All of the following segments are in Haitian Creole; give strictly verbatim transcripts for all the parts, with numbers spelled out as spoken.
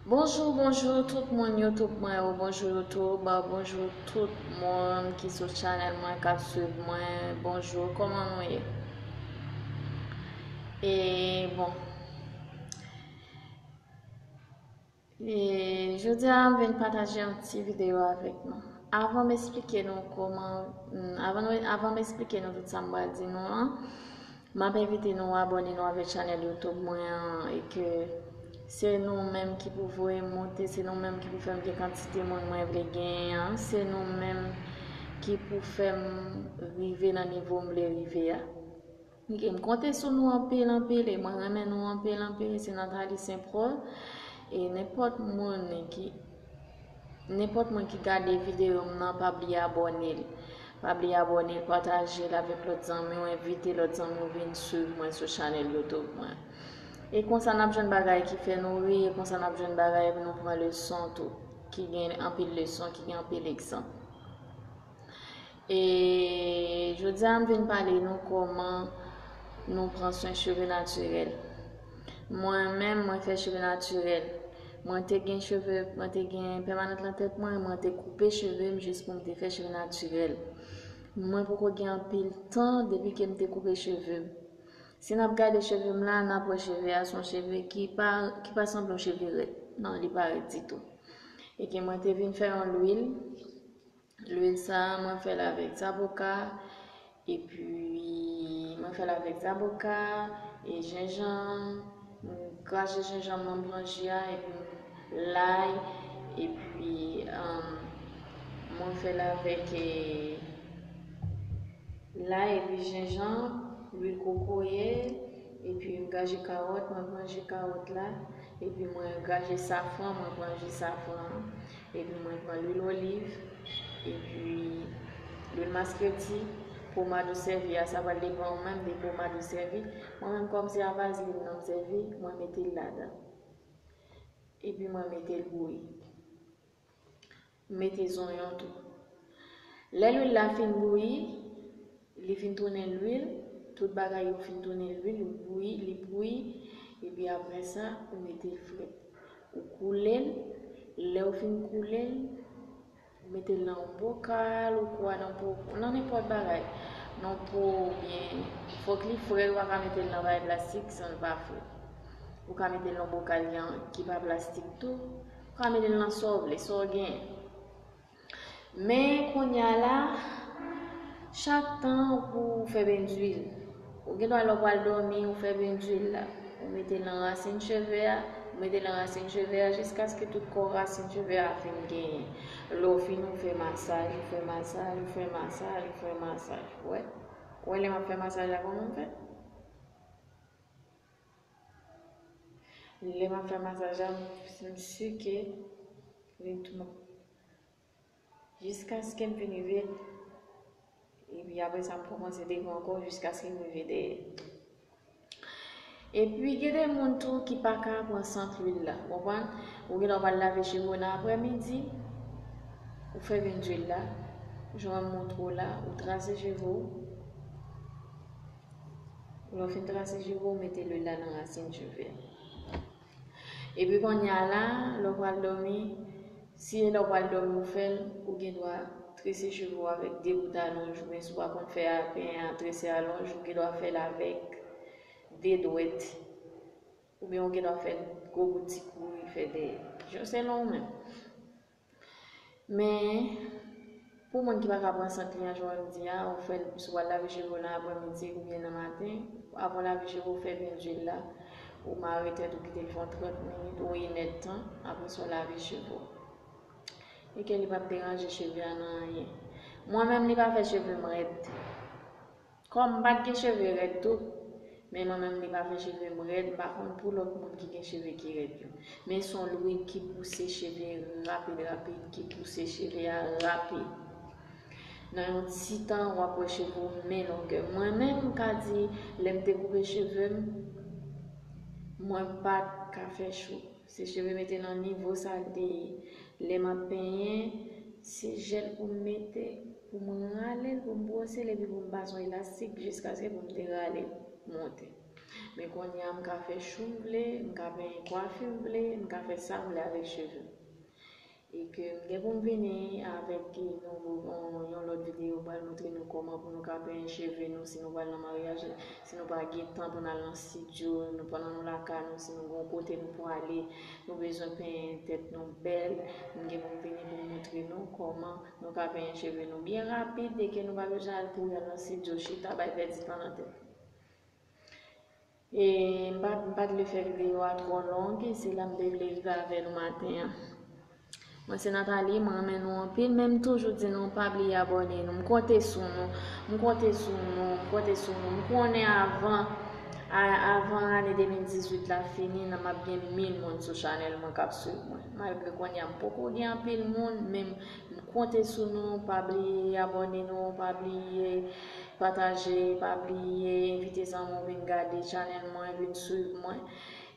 Bonjou, bonjou tout moun YouTube mwen yo, bonjou YouTube, bonjou tout moun ki sou chanèl mwen, k ap swiv mwen, bonjou, kòman nou ye? E bon, e jodi a m vin pataje yon ti videyo avèk nou. Avan m esplike nou kòman, avan, avan m esplike nou tout sa m pral di nou an, m ap envite nou abòne nou avèk chanèl YouTube mwen an, e ke se nou menm ki pou voye m monte, se nou menm ki pou fè m gen kantite moun mwen vle genyen an, se nou menm ki pou fè m rive nan nivo m vle rive a. Ok, m konte sou nou anpil, anpil, e mwen renmen nou anpil, anpil, se Nathalie Saint Paul, e nenpòt moun ki Nenpòt moun ki gade videyo m nan, pa bliye abòne l. Pa bliye abòne l, pataje l avèk lòt zanmi w, envite lòt zanmi w vin swiv mwen sou chanèl YouTube mwen. E konsa n ap jwenn bagay ki fè nou ri, e konsa n ap jwenn bagay pou nou pran leson tou, ki gen anpil leson, ki gen anpil egzanp. E jodi a m vin pale nou kòman nou pran swen cheve natirèl. Mwen menm, mwen fè cheve natirèl. Mwen te gen cheve, mwen te gen pèmanant nan tèt mwen, mwen te koupe cheve m jis pou m te fè cheve natirèl. Mwen poko gen anpil tan depi ke m te koupe cheve m. Si n ap gade cheve m la, n ap wè cheve a se yon cheve ki pa, ki pa sanble yon cheve rèd. Non, li pa rèd ditou. E ke mwen te vin fè yon lwil. Lwil sa a, mwen fè l avèk zaboka, epi mwen fè l avèk zaboka e jenjanm. M krache jenjanm nan, m pran ji a, epi lay, epi, um, mwen fè l avèk, eh, lay epi jenjanm, lwil kokoye, epi m graje kawòt, mwen pran ji kawòt la, epi mwen graje safran, mwen pran ji safran an, epi mwen pran lwil oliv, epi lwil maskreti, pomad ou sèvi a, sa pral depann ou menm de pomad ou sèvi. Mwen menm, kòm se a vazlin nan m sèvi, mwen mete l ladan. Epi mwen mete l bouyi. M mete zonyon tou. Lè lwil la fin bouyi, li fin tounen lwil, tout bagay yo fin tounen lwil, li bouyi, li bouyi, epi apre sa, ou mete l frèt. Ou koule l, lè ou fin koule l, ou mete l nan yon bokal, ou kwa nan po, nan nenpòt bagay. Nan po oubyen, fòk li frèt, ou pa ka mete l nan bagay plastik san l pa frèt. Ou ka mete l nan bokal ki pa plastik tou. Ou ka mete l nan sa w vle, sa w genyen. Men kounye a la, chak tan pou w fè bendwil, ou gen dwa lè w pral dòmi, ou fè bendwil la. Ou mete l nan rasin cheve a, ou mete l nan rasin cheve a jiskaske tout kò rasin cheve a fin genyen. Lè w fini, ou fè masaj, ou fè masaj, ou fè masaj, ou fè masaj. Ou wè? Ou wè lè m ap fè masaj la, kòman m fè? Lè m ap fè masaj la, m, m sike lentman. Jiskaske m fin rive, epi apre sa, m kòmanse devan ankò jiskaske m rive dèyè. Epi, gen de moun tou ki pa ka pran sant lwil la, w konprann? Ou gen dwa pral lave cheve w nan aprèmidi, ou fè bendwil la, jan m montre w la, ou trase cheve w, lè w fin trase cheve w, ou mete lwil la nan rasin cheve a. Epi kounye a la, lè w pral dòmi, si e lè w pral dòmi ou fè l, ou gen dwa trese cheve w avèk de bout alonj, oubyen si w pa konn fè a, pen a trese alonj, ou gen dwa fè l avèk de dwèt, oubyen ou gen dwa fè l gwo bout ti kouri fè dèyè. Jan selon ou menm. Men, pou moun ki pa ka pran sant li an, jan m di a, ou fè l, si w al lave cheve w nan aprèmidi oubyen nan maten, avan w lave cheve w, fè bendwil la, ou mare tèt ou, kite l fè yon trant minit ou inèdtan, apre sa w lave cheve w. E ke li p ap deranje cheve a nan anyen. Mwen menm, li pa fè cheve m rèd. Kòm m pa t gen cheve rèd tou, men mwen menm li pa fè cheve m rèd, m pa konn pou lòt moun ki gen cheve ki rèd yo. Men se yon lwil ki pouse cheve rapid, rapid, ki pouse cheve a rapid. Nan yon ti tan, w ap wè cheve w men longè. Mwen menm, m ka di, lè m te koupe cheve m, mwen pa t ka fè cho. Se cheve mete nan nivo sa l te ye. Lè m ap penyen, se jèl pou m mete, pou m rale l, pou m bwose l, epi pou m pase yon elastik jiskaske pou m te rale l monte. Men kounye a m ka fè chou m vle, m ka benyen kwafi m vle, m ka fè sa m vle avèk cheve m. E ke m gen pou m vini avèk nouvo, yon, yon lòt videyo, m pral montre nou kòman pou nou ka benyen cheve nou si nou pral nan maryaj, si nou pa gen tan pou n al nan estidyo, nou pandan nou lakay nou, si nou gen yon kote nou pou ale, nou bezwen benyen tèt nou bèl, m gen pou m vini pou m montre nou kòman nou ka benyen cheve nou byen rapid e ke nou pa bezwen al kouri al nan estidyo chita bay pèdi tan nan tèt. E m pa, m pa t vle fè videyo a twò long, se la m te vle rive avè nou maten an. Mwen se Nathalie, mwen renmen nou anpil, men m toujou di nou pa bliye abòne nou. M konte sou nou, m konte sou nou, m konte sou nou. M konnen avan, a- avan ane de mil dizuit la fini, nan m ap gen mil moun sou chanèl mwen k ap swiv mwen. Malgre kounye a m poko gen anpil moun, men m konte sou nou, pa bliye abòne nou, pa bliye pataje, pa bliye envite zanmi w vin gade chanèl mwen, vin swiv mwen.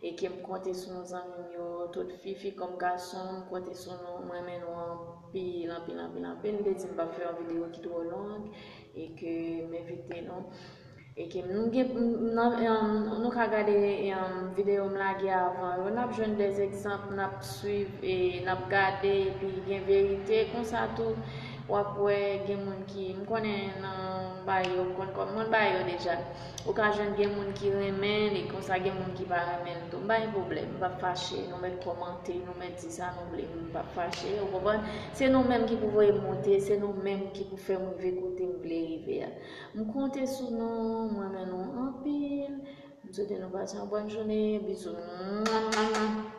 E ke m konte sou nou zanmi m yo, tout fi, fi kòm gason, m konte sou nou, m renmen nou anpil, anpil, anpil, anpil. M te di m p ap fè yon videyo ki twò long, e ke m envite nou. E ke nou gen, nan, em, nou ka gade, em, videyo m lage avan yo, n ap jwenn de egzanp, n ap swiv, e n ap gade, epi gen verite. Konsa tou, w ap wè gen moun ki, m konnen nan bagay yo, m konn kòm, m konn bagay yo deja. Ou ka jwenn gen moun ki renmen l, e konsa gen moun ki pa renmen l tou. M pa gen pwoblèm, m p ap fache, nou mèt kòmante, nou mèt di sa nou vle, m p ap fache, ou konprann? Se nou menm ki pou voye m monte, se nou menm ki pou fè m rive kote m vle rive a. M konte sou nou, m renmen nou anpil. M swete nou pase yon bòn jounen, bizou.